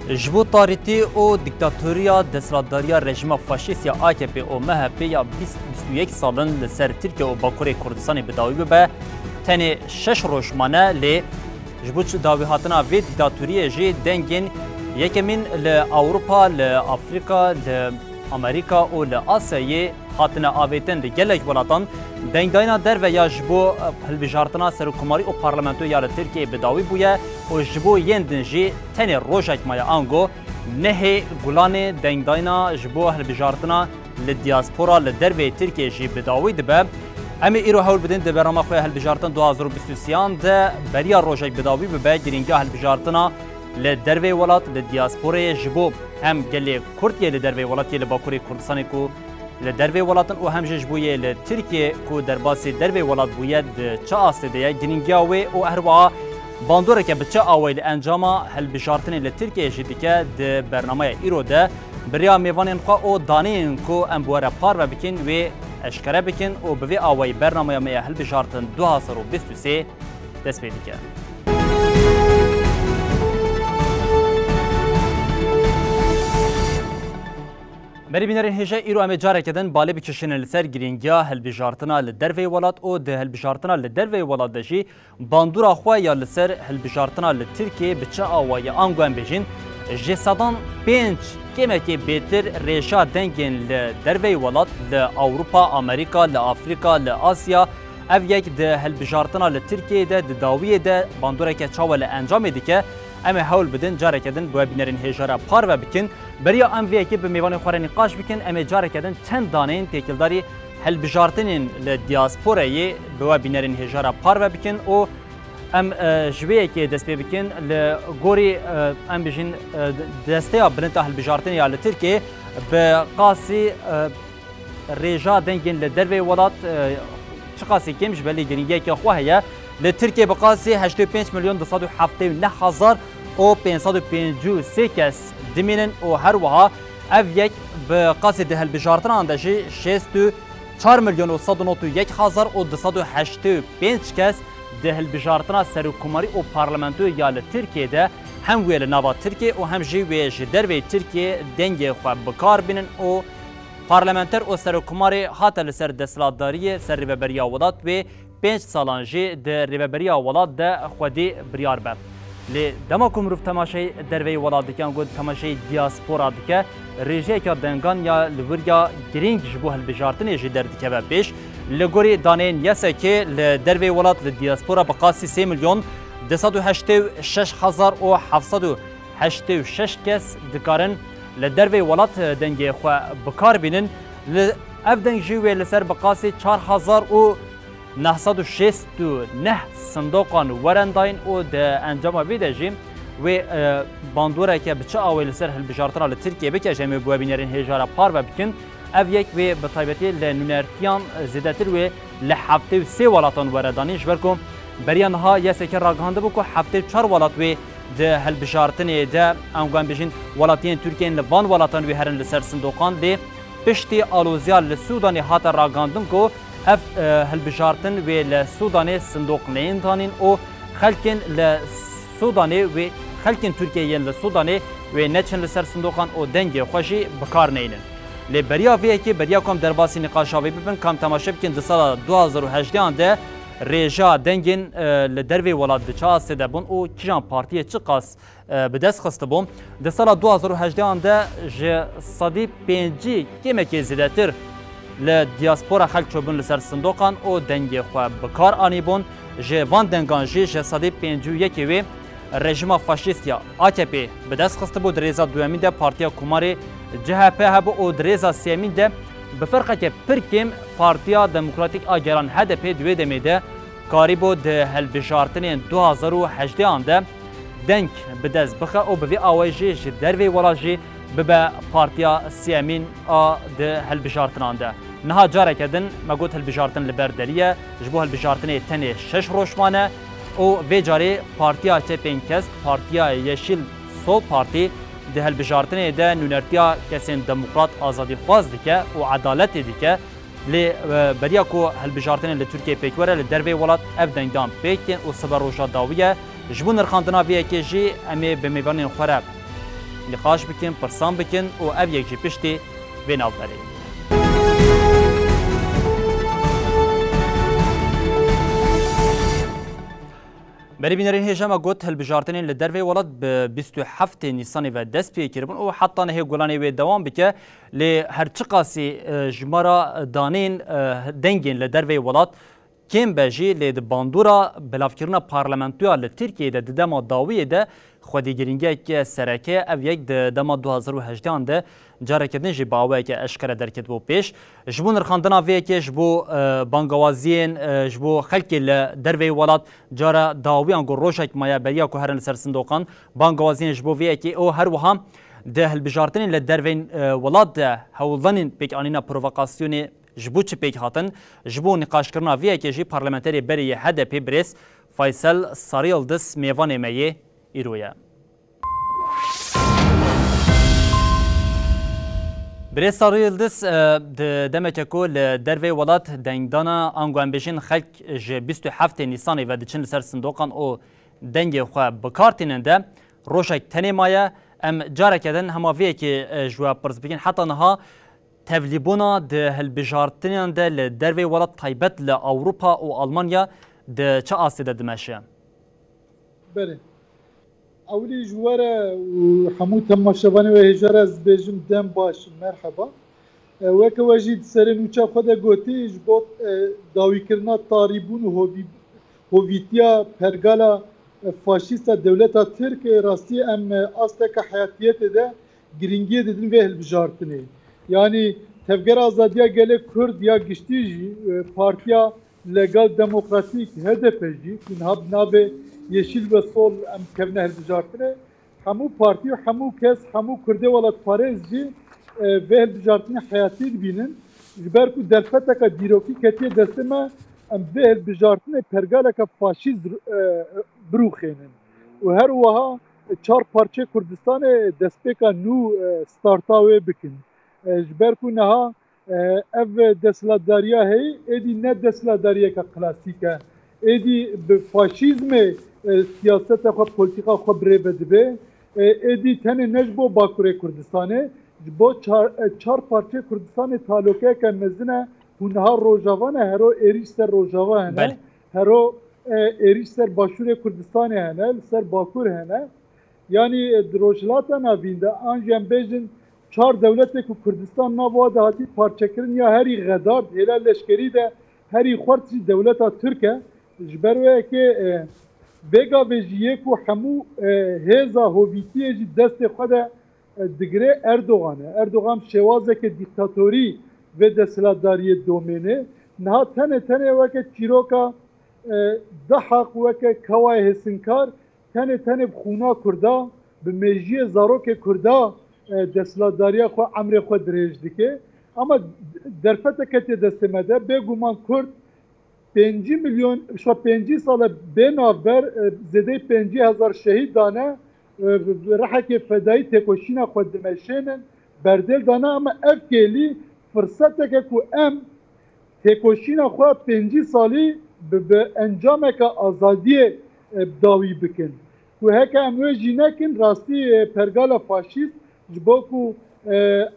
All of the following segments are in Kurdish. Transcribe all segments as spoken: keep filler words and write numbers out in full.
Ji bo tarîtî û dîktatoriya desthilatdariya rejîma faşîst ya A K P û M H P ya bîst bîst û yek salin li ser Tirkiye û Bakurê Kurdistanê bi dawî bibe, tenê şeş roj mane, lê ji bo çi dawîhatina vê dîktatoriyê jî dengên yekemîn li Ewropa, li Afrîka, li Amerîka û li Asyayê hatine avêtin. Li gelek welatan dengdayina derve ya ji bo, e, hilbijartina serokkomarî û parlamentoya li Tirkiyeyê bi dawî bûye û ji bo yên din jî tenê rojek maye. Ango nehê Gulanê dengdayina ji bo hilbijartina li diaspora li derveyê Tirkiyeyê jî bi dawî dibe. Em ê îro hewl bidin di bernama xwe ya hilbijartin du hazar û bîst û sêyan de beriya rojek bi dawî bibe, girîngiya hilbijartina li derveyê welat, li diasporayê ji bo hem gelê Kurd yê li derveyê welat yê li Bakurê Kurdistanê ku li dervê welatin û hem jî ji bo yê li Tirkiyê ku derbasî dervê welat bûye di çi astê de ye, girîngiya wê û herwiha bandoreke bi çi awayî li encama hilbijartinê li Tirkiyeyê jî dike, di bernameya îro de bi rêya mêvanên xwe û daneyên ku em bi we re parve bikin wê eşkere bikin û bi vê awayî bernameya me ya hilbijartin du hazar û bîst û sê dest pê dike. Berî bînerên hêja, îro em ê careke din balê bikişînin li ser girîngiya hilbijartina li derveyê welat û di hilbijartina li derveyê welat de jî bandora xwe ya li ser hilbijartina li Tirkiyeyê bi çi awayî, ango em bêjin, ji sedan pênc kêmekê bêtir rêja dengên li derveyê welat, li Ewropa, Amerîka, li Afrîka, li Asya, ev yek di hilbijartina li Tirkiyeyê de, di dawiyê de bandoreke çawa li encamê dike, em ê hewl bidin careke din bi we bînerên hêja re parve bikin. Beriya em vê yekê bi mêvanên xwe re nîqaş bikin, em ê careke din çend daneyên têkildarî hilbijartinên li diasporeyê bi we bînerên hêja re parve bikin û em, e, ji vê yekê dest pê bikin. Li gorî, e, em bijîn, e, desteya bilind a hilbijartinê ya li Tirkiyeyê bi qasî, e, rêja dengên li derveyê welat, e, çiqasî kêm ji belê girîngiyeke xwe heye. Li Tirkiyeyê bi qasî heştê û pênc milyon du sed û heftê û neh hezar û pênc sed û pêncî û sê kes dimînin û her wiha ev yek bi qasî di hilbijartinan de jî şêst û çar milyon û sed û nod û yek hezar û du sed û heştê û pênc kes di hilbijartina serokkomarî û parlamentoyê ya li Tirkiyeyê de hem wê li nava Tirkiyeyê û hem jî wê ji derveyî Tirkiyeyê dengê xwe bi kar bînin û parlamenter û serokkomarê hate li ser desthilatdariyê, ser rêveberiya welat wê pênc salan jî di rêveberiya welat de xwedî biryar be. Lê dema ku mirov temaşeyê derveyê welat dike, ango temaşeyê diaspora dike, rêjeyeke dengan ya li wir ya girîng ji bo hilbijartinê jî derdikeve pêş. Li gorî daneyên YSKê li derveyê welat li diaspora bi qasî sê milyon du sed û heştê û şeş hezar û heft sed û heştê û şeş kes dikarin li derveyê welat dengê xwe bi kar bînin. Li ev deng jî wê li ser bi qasî çar hezar û neh sed û şêst û neh sindoqan werendayîn û di encama vê de jî wê, e, bandoreke bi çi awê li ser hilbijartina li Tirkiyeyê bike, ji em ê bi we bînerên hêja re parve bikin. Ev yek wê bi taybetî li nûnertiyan zêdetir wê li heftê û sê welatan were danîn, ji ber ku beriya niha YSK ragihandibû ku heftê û çar welat wê di hilbijartinê de, ango em bêjin welatiyên Tirkiyeyên li van welatan wê herin li ser sindoqan, lê piştî aloziya li Sûdanê hate ragihandin ku ev, e, hilbijartin wê li Sûdanê sindoq neyên danîn û xelkên li Sûdanê wê, xelkên Tirkiyeyê yên li Sûdanê wê neçin li ser sindoqan û dengê xwe jî bi kar neynin. Lê beriya vê yekê, beriya ku em derbasî nîqaşa vê bibin, ka em temaşe bikin di sala du hazar û hejdehan de rêja dengên, e, li dervê welat di çi astê de bûn û kîjan partiyê çiqas, e, bi dest xistibû. Di sala du hazar û hejdehan de ji sedî pêncî kêmekê zêdetir li diaspora xelk çûbûn li ser sindoqan û dengê xwe bi kar anîbûn. Ji van dengan jî ji sedî pêncî û yekê wê rejîma faşîst ya A K P bi dest xistibû. Di rêza duyemîn de Partiya Komarê C H P hebû û di rêza sêyemîn de bi ferqeke pir kêm Partiya Demokratîk a Gelan, H D P, di wê demê de karîbû di hilbijartinên du hazar û hejdehan de deng bi dest bixe û bi vî awayî jî ji dervê welat jî bibe partiya sêyemîn a di hilbijartinan de. Niha careke din me got hilbijartin li ber derî ye, ji bo hilbijartinê tenê şeş roj mane û vê carê Partiya Çepên Kesk, Partiya Yeşil Sol Partî di hilbijartinê de nûnertiya kesên demokrat, azadîxwaz dike û edaletê dike. Lê, e, beriya ku hilbijartinê li Tirkiyeyê pêk were, li derveyê welat ev dengdan pêk tên û sibe roja dawî ye. Ji bo nirxandina vê yekê jî em ê bi mêvanên xwe re Nîqaş bikin, pirsan bikin û ev yek jî piştî vê navberê. Berê bînerên hêja me got, hilbijartinên li derveyê welat bi bîst û heftê Nîsanê ve dest pê kiribûn û heta nehê gulanê wê dewam bike. Lê her çiqasî, e, jimara danên, e, dengên li derveyê welat kêm be jî, lê di bandora belavkirina parlamentoya li Tirkiyeyê de di dema dawiyê de xwedî girîngiyeke sereke ye. Ev yek di dema du hazar û hejdehan de careke din jî bi awayeke eşkere derketibû pêş. Ji bo nirxandina vê yekê, ji bo, e, bangawaziyên, e, ji bo xelkê li derveyî welat cara dawiyan ku rojek maye beriya ku herin li ser sindoqan, bangawaziyên ji bo vê yekê û her wiha di hilbijartinên li derveyên, e, welat de hewldanên pêkanîna provokasyonê ji bo çi pêk hatin? Ji bo nîqaşkirina vê yekê jî parlamenterê berê yê H D P birêz Faysel Sarıyıldız mêvanê me yê îro ye. Birêz Sarıyıldız, e, di demeke ku li derveyê welat dengdana, ango em bêjin xelk ji bîst û heftê Nîsanê ve diçin li ser sindoqan û dengê xwe bi kar tînin de, rojek tenê maye. Em careke din hema vê yekê, e, ji we pirs bikin. Heta niha tevlîbûna di hilbijartinan de li derveyê welat, taybet li Ewropa û Almanya, di çi astê de dimeşe? Belê. Ewilî ji we re û hemû temaşevanê we hêja re ez dibêjim dem baş, merheba. E, weke we jî di serê nûça xwe de gotî, ji bo, e, dawîkirina tarîbûn û hovî-, hovîtiya pergala, e, faşîst a dewleta Tirk, e, rastî em, e, asteke heyatiyetê de girîngiyê didin vê hilbijartinê. Yanî Tevgera Azadiya Gelê Kurd ya giştî jî, e, Partiya Legal Demokratîk, H D P jî, ku niha bi navê Yeşil ve Sol em kevine hilbijartinê, hemû partî û hemû kes, hemû Kurdê welatparêz jî, e, vê hilbijartinê heyatî dibînin. Ji ber ku derfeteke dîrokî ketiye destê me, em vê hilbijartinê pergaleke faşîst, e, birûxênin. Û her wiha çar parçeyê Kurdistanê destpêka nû, e, starta wê bikin. E, ji ber ku niha, e, ev desthilatdariya heyî êdî ne desthilatdariyeke klasîk e. Êdî bi faşîzmê, e, siyaseta xwe, polîtîka xwe bi rê ve dibe. E, êdî tenê ne ji bo Bakurê Kurdistanê, ji bo çar, e, çar parçeyê Kurdistanê talokeyeke mezin e. Hûn niha Rojava ne, hero êrîş ser Rojava hene. Belê. Hero, e, êrîş ser Başûrê Kurdistanê hene, li ser Bakur hene. Yanî, e, di Rojhilata Navîn de, an jî em bêjin, çar dewletê ku Kurdistan nav wa de hatî parçekirin, ya herî xedar, di hêla leşkerî de herî xurt jî dewleta Tirk e. Ji ber wê yekê, e, vê gavê jî yê ku hemû, e, hêza hovîtiyê jî destê xwe de, e, digire Erdogan e. Erdogan şêwazeke dîktatorî vê desthilatdariyê domêne. Niha tenê tenê weke çîroka, e, Dihaq, weke Kawayê Hêsinkar, tenê tenê bi xûna Kurda, bi mêjiyê zarokê Kurda, e, desthilatdariya xwe, emrê xwe dirêj dike. Ama derfete ketiye destê me de, bêguman Kurd pêncî milyon, şo pêncî sal e bê navber, e, zêdeyî pêncî hezar şehîd dane, e, bi, bi rihekê fedayî têkoşîna xwe dimeşênin, berdêl dane, ama ev kêlî firseteke ku em têkoşîna xwe pêncî salî bi, bi encameke azadiyê, e, bi dawî bikin. Ku heke em wê jî nekin, rastî, e, pergala faşîst ji bo ku, e,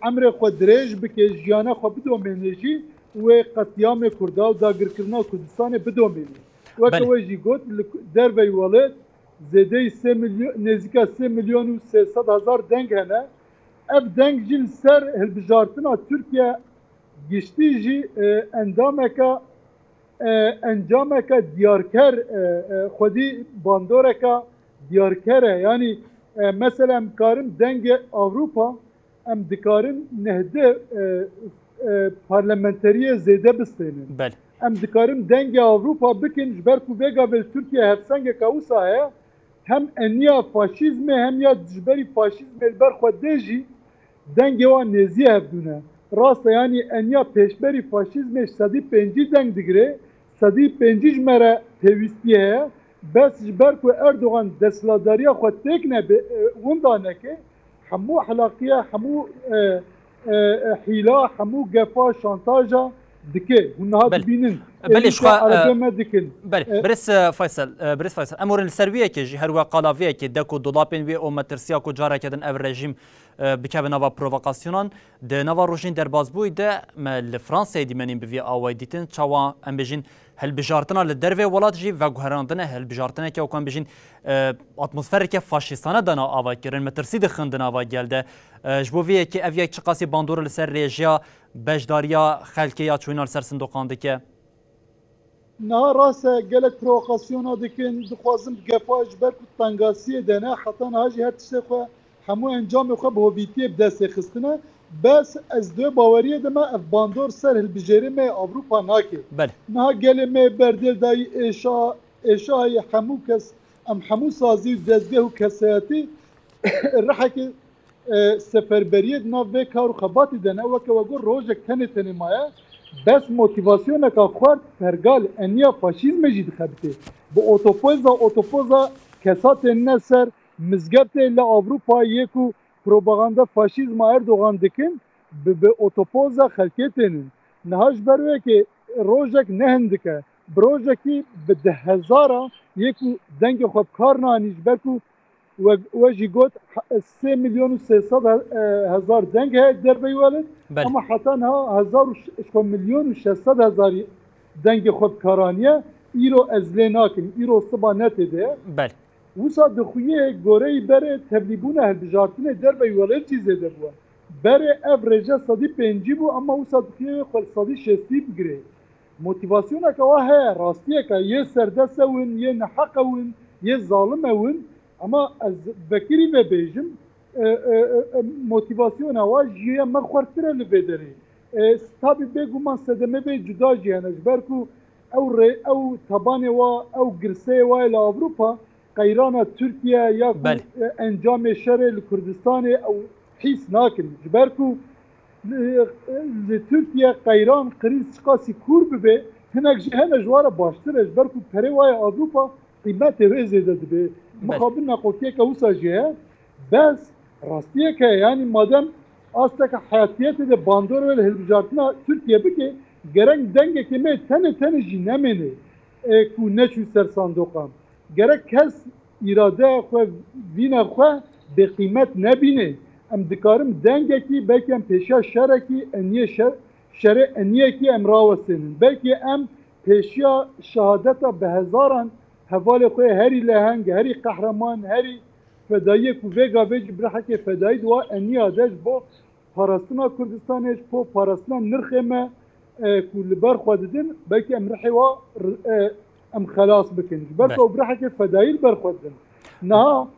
emrê xwe dirêj bike, jiyana xwe bidomêne jî, wê qetlîamê Kurda û dagirkirina Kurdistanê bidomêne. Weke Belê. we jî got, li ku-, derveyî welêt zêdeyî sê milyon, nêzîka sê milyon û sê sed hezar deng hene. Ev deng jî li ser hilbijartina Tirkiye giştî jî, e, endameke, e, encameke diyarker, e, e, xwedî bandoreke diyarker e. Yanî, e, mesela em karin dengê Ewropa, em dikarin nehdeh, e, e, parlamenteriyê zêde bistênin. Belê. Em dikarin dengê Ewropa bikin, ji ber ku vê gavê li Tirkiye hevsengeke wisa heye, hem eniya faşîzmê hem ya dijberî faşîzmê li ber xwe dê jî dengê wan nêzî hevdû ne. Rast e, yanî eniya pêşberî faşîzmê ji sedî pêncî deng digire, sedî pêncî ji me re pêwîstî heye. Bes ji ber ku Erdogan desthilatdariya xwe têk nebe, e, winda neke, hemû hilaqiya, hemû, e, e, e, hîla, hemû gefa, şantaja, dike. Hûn niha Belê. dibînin. Belê, Êrîşa ji xwe, Erebê e, me dikin. Belê, E, birêz, e, Faysal, e, birêz Faysal. Em werin li ser wî yekê jî, her wek qala vî yekê, dek û dolapên wî û metirsiya ku careke din ev rejîm, e, bikeve nava provokasyonan. Di nava rojên derbasbûyî de me li Fransayê dîmenên bi vî awayî dîtin. Çawa em bêjin hilbijartina li dervê welat jî veguherandine, hilbijartineke wekû em bêjin, e, atmosfereke faşîstane dana ava kirin, metirsî dixin di nava gel de. E, ji bo vê yekê ev yek çiqasî bandor li ser rêjeya beşdariya xelkê ya çûyîna li ser sindoqan dike? Niha rast e, gelek provokasyona dikin, dixwazin bi gefa ji ber ku tengasiyê de ne, heta niha jî her tiştê xwe, hemû encamê xwe bi hovîtiyê bi destê xistine. Bes ez di wê baweriyê de me, ev bandor ser hilbijêrê me yê Ewropa nake. Belê. Niha gelê me yê berdêl dayî êşa, êşayê hemû kes, em hemû sazî û dezgeh û kesayetî rihekê e, seferberiyê di nav vê kar û xebatî de ne, weke we got rojek tenê tenê maye, bes motîvasyoneka xurt pergal eniya faşîzmê jî dixebitê. Bi otopoza, otopoza kesa tênine ser, mizgeftê li Ewropa yê ku propaganda faşîzma Erdogan dikin, bi, bi otopoza xelkê tênin. Niha ji ber wê yekê rojek ne hindik e. Bi rojekî bi dehezara yê ku dengê xwe bi kar nanî, ji ber ku we, we jî got, he-, sê milyon û sê sed he-, e, hezar deng heye derveyî welêt, Belê. ama heta niha hezar û ş-, ji xwe milyon û şeş sed hezarî dengê xwe bi kar aniye, îro ez lê nakim, îro siba ne tê de ye. Belê. Wisa dixuye goreyî berê tevlîbûna hilbijartinê derveyî welêt jî zêde bûye. Berê ev rêje sedî pêncî bû, ema wisa dixuye xwe li sedî şêstî bigire. Motîvasyoneke wa heye, rastiyeke, yê serdest ew in, yê neheq ew in, yê zalim ew in. Ema ez vekirî ve bêjim, e, e, e, e, motîvasyona wa ji yê me xwertir e li vê derê. E, tabî bêguman sedemê vê cuda jî hene, ji ber ku ew rê, ew tabanê wa, ew girseyê wa yê li Ewropa, qeyrana Tirkiye ya ku, Belê. e, encamê şerê li Kurdistanê ew hîs nakin. Ji ber ku li, li Tirkiye qeyran, krîz çiqasî kûr bibe, hinek jî hene ji wa re baştir e. Ji ber ku perê wa yê Ewropa qîmetê wê zêde dibe. Belê. Mixabin neqotiyeke wisa jî heye. Bes rastiyek heye, yanî madem asteke heyatiyetê de bandor wê li hilbijartina Tirkiye bike, gerek dengekê me tenê tenê jî nemêne, e, ku neçû ser sandoqan. Gerek kes îradeya xwe, vîna xwe bêqîmet nebîne. Em dikarin dengekî, belkî em pêşiya şerekî, eniyê şer, şerê eniyekî em rawestênin. Belkî em pêşiya şehadeta bi hezaran hevalê xwe herî leheng, herî qehreman, herî fedayiyê ku vê gavê jî bi rihekê fedayî di wa eniya de ji bo parastina Kurdistanê, ji bo parastina nirxê me, e, ku li ber xwe didin, belkî em rihê wa r-, e, em xelas bikin. Ji ber Ber. ku ew bi rihekê fedayî li ber xwe didin. Niha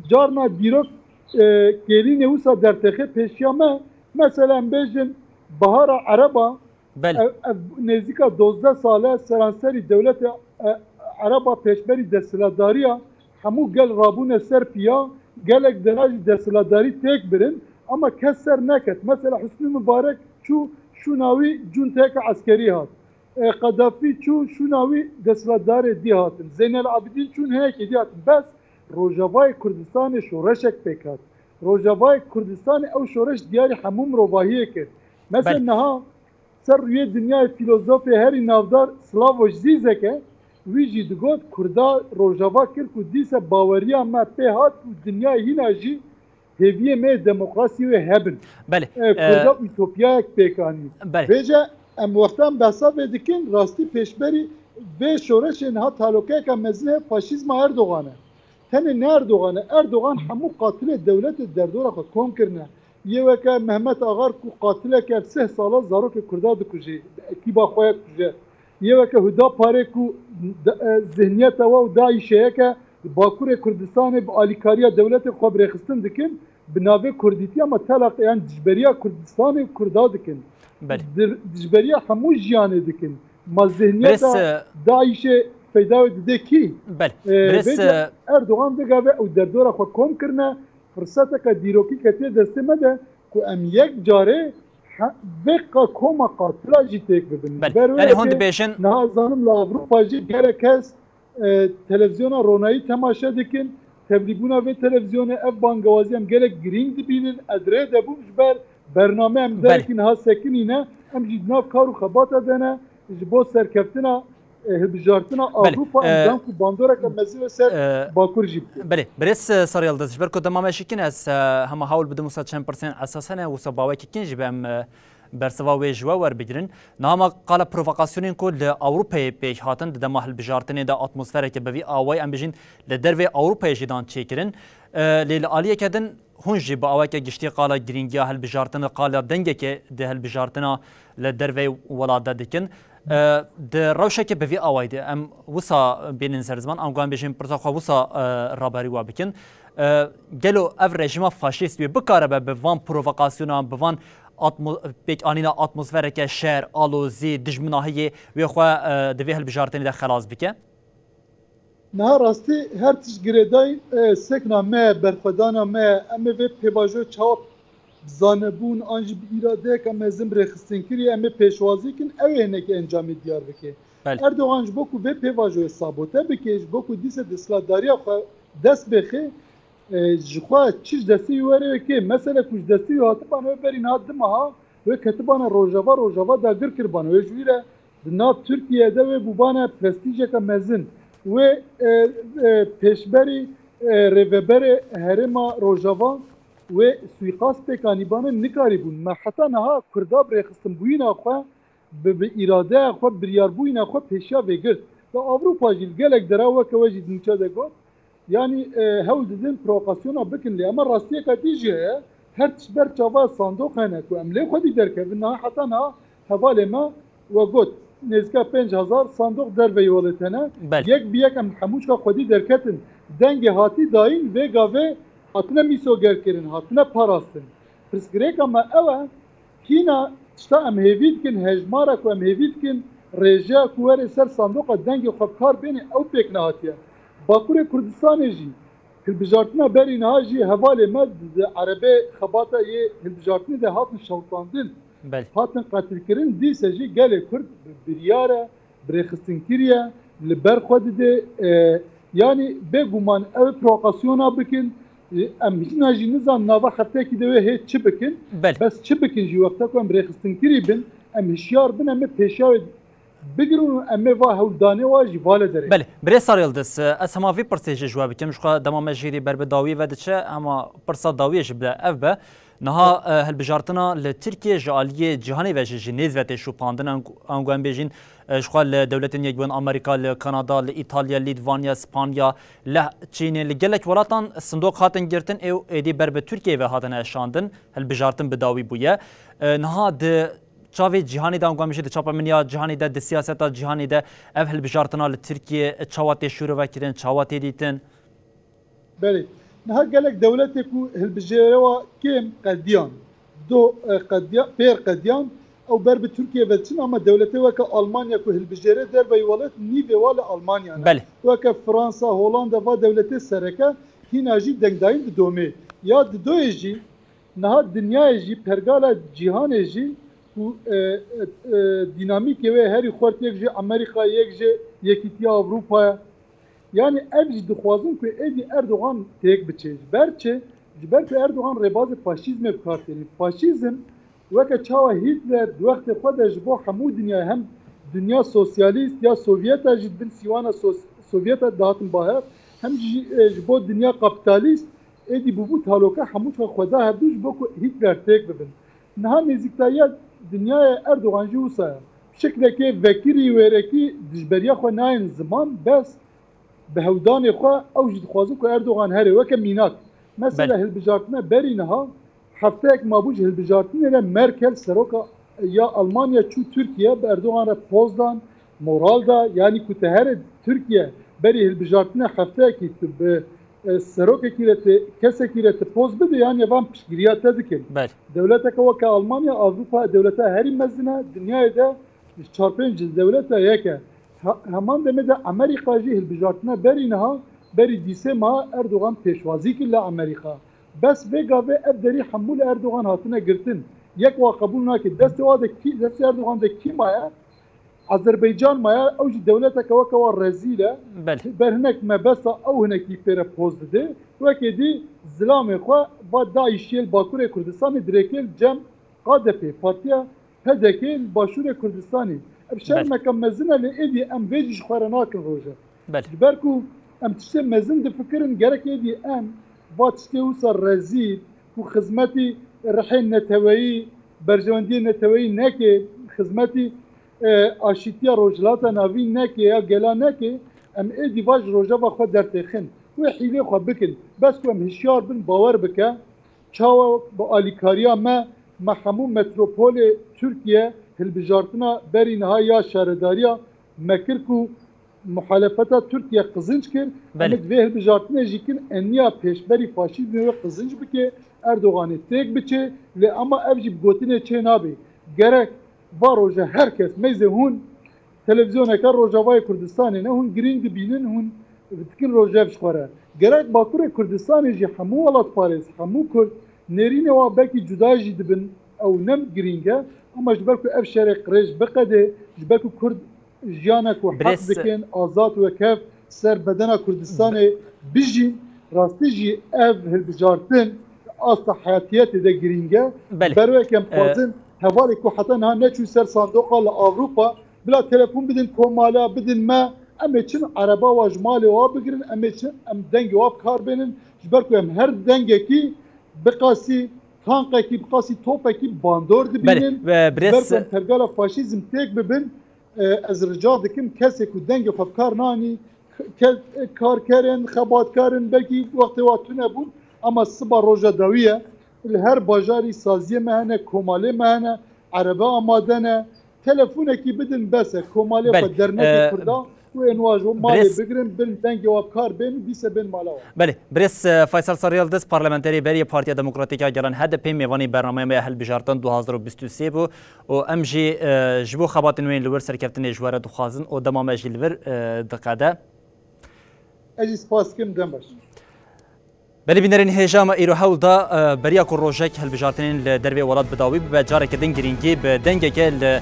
carna dîrok, e, kêlînê wisa dertêxê pêşiya me. Mesela em bêjin Bahara Ereba, Belê. ev, ev nêzîka dozdeh sal e seranserî dewletê, e, Ereba pêşberî desthilatdariya hemû gel rabûne ser piya, gelek dera jî desthilatdarî têk birin, ama kes ser neket. Mesela Husnî Mubarek çû şûna wî cunteyeke eskerî hat. E, Qedafî çû şûna wî desthilatdarê dî hatin. Zeynel Abidîn çûn heyekê dî hatin. Bes Rojavayê Kurdistanê şoreşek pêk hat. Rojavayê Kurdistanê ew şoreş diyarî hemû mirovahiyê kir. Mesela Belê. niha ser rûyê dinyayê fîlozofê herî navdar Slavoj Zîzek e, wî jî digot, Kurda Rojava kir ku dîse baweriya me pê hat ku dinyayê hîna jî hêviyê me yê demokrasiyê wê hebin. Belê. E, E, Kurda utopyayek pêk anî. Belê. Vêce em wextan behsa vê dikin, rastî pêşberî vê şoreşê niha talokeyeke mezin heye, faşîzma Erdogan e. Tenê ne Erdogan e. Erdogan hemû qatilê dewletê derdora xwe kom kirine. Yê weke Mehmet Agar ku qatileke ev sih sala zarokê Kurda dikuje, bi ekîba xwe ye dikuje. Yê weke Hudaparê ku da-, e, zihniyeta we û DAIŞê ye ke li Bakurê Kurdistanê bi alîkariya dewletê xwe bi rêxistin dikin, bi navê Kurdîtî ama telaq, yan dijberiya Kurdistanê û Kurda dikin. Belê. Di-, dijberiya hemû jiyanê dikin. Ma zihniyeta Birêz, e, DAIŞê feyda wê dide kî? Belê. E, Birêz, vêca e, Erdogan vê gavê ew derdora xwe kom kirine, firseteke dîrokî ketiye destê me de ku em yek carê he-, vê qa-, koma qatila jî têk bibin. Belê. Ber wê Belê, hûn yekê dibêjin niha zanim li Ewropa jî gelek kes, e, televîzyona Ronayî temaşe dikin. Tevlîbûna vê televîzyonê ev bangewazî em gelek girîng dibînin. Ez rê de bûm ji ber bername em Belê. derekî niha sekinîne. Em jî di nav kar û xebata de ne ji bo serkeftina, e, hilbijartina Ewropa, em e, zank û bandoreke mezin ve ser e, Bakur jî bikin. Belê, birêz, e, Sarı Yıldız, ji ber ku dema me jî kin ez, e, hema hewl bidim wisa çend pirsên esas hene, wisa bawekî kin jî be em, e, bersiva wê ji we werbigirin. Niha me qala provokasyonên ku li Ewropayê pêk hatin, di dema hilbijartinê de atmosfereke bi vî awayî, em bijîn, li dervê Ewropayê jî dan çêkirin. E, lê li aliyeke din hûn jî bi aweke giştî qala girîngiya hilbijartin, qala dengekê di hilbijartina li dervê welat de dikin. E, di rewşeke bi vî awayî de em wisa bênin ser ziman, ango em bêjin pirsa xwe wisa, e, raberî wa bikin. E, gelo ev rejîma faşîst wê bikaribe bi van provokasyonan, bi van atmo-, pêkanîna atmosfereke şer, alozî, dijminahiyê wê xwe, e, di vê hilbijartinê de xelas bike? Niha rastî her tişt girêdayî, e, sekna me, berxwedana me, em ê vê pêvajoyê çawa bi zanebûn an jî bi îradeyeke mezin bi rêxistinkirî em ê pêşwazî kin, ew ê hinekî encamê diyar bike. Belê. Erdogan ji bo ku vê pêvajoyê sabote bike, ji bo ku dîse desthilatdariya xwe dest bêxe, e, ji xwe çi ji destê wî were wê kê. Mesele ku ji destê wî hatibana wê berî niha du meha wê ketibana Rojava, Rojava dagir kiribana wê ji wî re di nav Tirkiyeyê de wê bûbane prestîjeke mezin. Wê, e, e, pêşberî, e, rêveberê herêma Rojava wê suîqast pêk anîbane nikarîbûn. Me heta niha Kurda bi rêxistinbûyîna xwe, bi, bi îradeya xwe, biryarbûyîna xwe pêşiya vê girt. Li Ewropa jî li gelek dera weke we jî di nûçe de got, yanî, e, hewl didin provokasyona bikin, lê ema rastiyeka dî jî heye, her tişt ber çava sandoq hene ku em lê xwedî derkevin. Niha heta niha hevalê me we got, nêzîka pênc hezar sandoq derveyî welêt hene. Belê. Yek bi yek em hemû çika xwedî derketin. Dengê hatî dayîn, vê gavê hatine mîsogerkirin, hatine parastin. Pirsgirêka me ew e, hîna tişta em hêvî dikin, hejmara ku em hêvî dikin, rêjeya ku were ser sandoqa dengê xwe bi kar bêne, ew pêk nehatiye. Bakurê Kurdistanê jî, hilbijartina berî niha jî hevalê me di, di erebê xebata yê hilbijartinê de hatin şewitandin, Belê. hatin qetilkirin, dîse jî gelê Kurd bi biryar e, bi rêxistin kiriye, li ber xwe dide. E, yanî bêguman ew provokasyona bikin, e, em hîna jî nizan nava hefteyekî de wê hê çi bikin. Belê. Bes çi bikin jî wexta ku em rêxistin kirî bin, em hişyar bin, em ê pêşiya wê bigirin û em ê va hewldanê wa jî vala derê. Belê. Birêz Sar Yildiz, ez hema vî pirsê jî ji we bikim. Ji xwe dema me jêrî ber bi dawiyê ve diçe, hema pirsa dawiyê jî bide ev be. Niha, e, hilbijartina li Tirkiyê ji aliyê cîhanê ve jî ji nêz ve tê şopandin. Ango, ango em bêjin, e, ji xwe li Dewletên Yekbûyî Amerîka, li Kanada, li Îtalya, Lîtvanya, Spanya, li Çînê, li gelek welatan sindoq hatin girtin, ê êdî ber bi Tirkiyê ve hatine şandin, hilbijartin bi dawî bûye. E, niha di çavê cîhanê de, ango em jî di çapemeniya cîhanê de, di siyaseta cîhanê de ev hilbijartina li Tirkiyê çawa tê şîrove kirin, çawa tê dîtin? Belê. Niha gelek dewletê ku hilbijêre wa kêm qediyan, do, e, qediya-, pêr qediyan, ew ber bi Tirkiye ve diçin, ama dewletê weke Almanya ku hilbijêre derveyî welat nîvê wa li Almanya ne. Belê. Weke Fransa, Holanda, va dewletê sereke hîna jî dengdayîn didomê. Ya didoyê jî niha dinyayê jî, pergala cîhanê jî ku, e, e, e, dînamîkê wê herî xurt yek ji Amerîka, yek ji Yekîtiya Ewropa ye. Yanî ev jî dixwazin ku êdî Erdogan têk biçe. Ji ber çi? Ji ber ku Erdogan rêbazê faşîzmê bi kar tînî. Faşîzm weke çawa Hitler di wextê xwe de ji bo hemû dinya, hem dinya sosyalîst ya Sovyeta jî di bin sîwana sos-, Sovyeta dihatin bahev, hem jî, e, ji bo dinya kapîtalîst êdî bûbû taloke hemû çawa xwe da hevdû ji bo ku Hitler têk bibin. Niha nêzîktayiya dinyayê Erdogan jî wisa ye. Şiklekê vekirî wêrekî dijberiya xwe nayên ziman, bes bi hewldanê xwe ew jî dixwazin ku Erdogan here weke mînak. Mesela Belê. hilbijartina berî niha hefteyek mabû ji hilbijartinê re Merkel seroka ya Almanya çû Tirkiye, bi Erdogan re poz dan, moral da, yanî ku te here Tirkiye berî hilbijartina hefteyekî tu bi, e, serokekî re te, kesekî re te poz bide, yanî van piştgiriya te dikin. Belê. Dewleteke weke Almanya, Avrupa dewleta herî mezin e, dinyayê de ji çar pênc dewleta yek e. Ha-, heman demê de Amerîka jî hilbijartina berî niha, berî dîsê meha Erdogan pêşwazî kir li Amerîka. Bes vê gavê ev derî hemû li Erdogan hatine girtin. Yek wa qebûl nake. Destê wa de kî, destê Erdogan de kî maye? Azerbaycan maye. Ew jî dewleteke weke wa rezîl e. Belê. Ber hinek mebesta ew hinekî pê re poz dide. Wekê dî zilamê xwe va DAIŞ'ê li Bakurê Kurdistanê dirêkê li cem KDP, Partiya P D K li Başûrê Kurdistanê. Ev şermeke mezin e, lê êdî em vê jî ji xwe re nakin roje. Belê. Ji ber ku em tiştê mezin difikirin, gerek êdî em va tiştê wisa rezîl ku xizmetî rihê neteweyî, berjewendiyê neteweyî neke, xizmetî, e, aşîtiya Rojhilata Navîn neke ya gela neke, em êdî va ji rojeva xwe dertêxin. Wê hîlê xwe bikin. Bes ku em hişyar bin, bawer bike, çawa bi alîkariya me, me hemû metropolê Tirkiye hilbijartina berî niha ya şaredariya me kir ku muhalefeta Tirkiye qizinc kir, Belê. em ê di vê hilbijartinê jî kin, eniya pêşberî faşîzmê wê qizinc bike, Erdoganê têk biçe, lê ema ev jî bi gotinê çê nabe. Gerek va roje her kes meyzê hûn televîzyoneke Rojavayê Kurdistanê ne, hûn girîng dibînin, hûn dikin rojev ji xwe re. Gerek Bakurê Kurdistanê jî hemû welatparêz, hemû Kurd nêrînê wa belkî cuda jî dibin, ew ne girîng e, ema ji ber ku ev şerê qirêj biqede, ji ber ku Kurd jiyana ku heq Birêz dikin, azad û wekhev ser bedena Kurdistanê bijîn, rastî jî ev hilbijartin asta heyatiyetê de girîng e. Belê. Ber wê em Ee, dixwazin hevalê ku heta niha neçû ser sandoqa li Ewropa, bila telefon bidin komala, bidin me, em ê çin ereba wa ji malê wa bigirin, em ê çin em dengê wa bi kar bênin, ji ber ku em her dengekî biqasî tanqekî, biqasî topekî bandor Belê, dibînin, e, ji ber ku em birêz tevgera faşîzm têk bibin, e, ez rica dikim kesê ku dengê xwe bi kar nanî, ke-, karker in, xebatkar in, belkî wextê wa tune bûn, ama siba roja dawî ye. Li her bajarî saziyê me hene, komalê me hene, erebe amade ne. Telefonekî bidin bes e, komalê Belê, xwe dernekê e, Kurda û ên wa ji malê birêz bigirin, bin dengê wa bi kar bên û dîse bên mala wan. Belê, birêz, e, Faysal Sarıyıldız, parlamenterê berê Partiya Demokratîk ya Gelan H D P, mêvanî bernameya me ya hilbijartin du hazar û bîst û sê bû û em jî, e, ji bo xebatên wê yên li wir serkeftinê ji we re dixwazin û dema me jî li vir, e, diqede. Ez jî spas dikim, dem baş. Belê bînerên hêja me îro hewl da, e, beriya ku rojek hilbijartinên li dervê welat bi dawî bibe, careke din girîngî bi dengeke li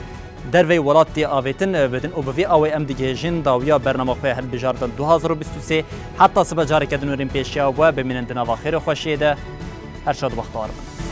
dervê welatê avêtin, e, bidin û bi vî awê em digihêjin dawiya bernama xwe ya hilbijartin du hazar û bîst û sê. Heta sibe careke din werîn pêşiya we bimînin di nava xêr û xweşiyê de. Her şad û bextewar bin.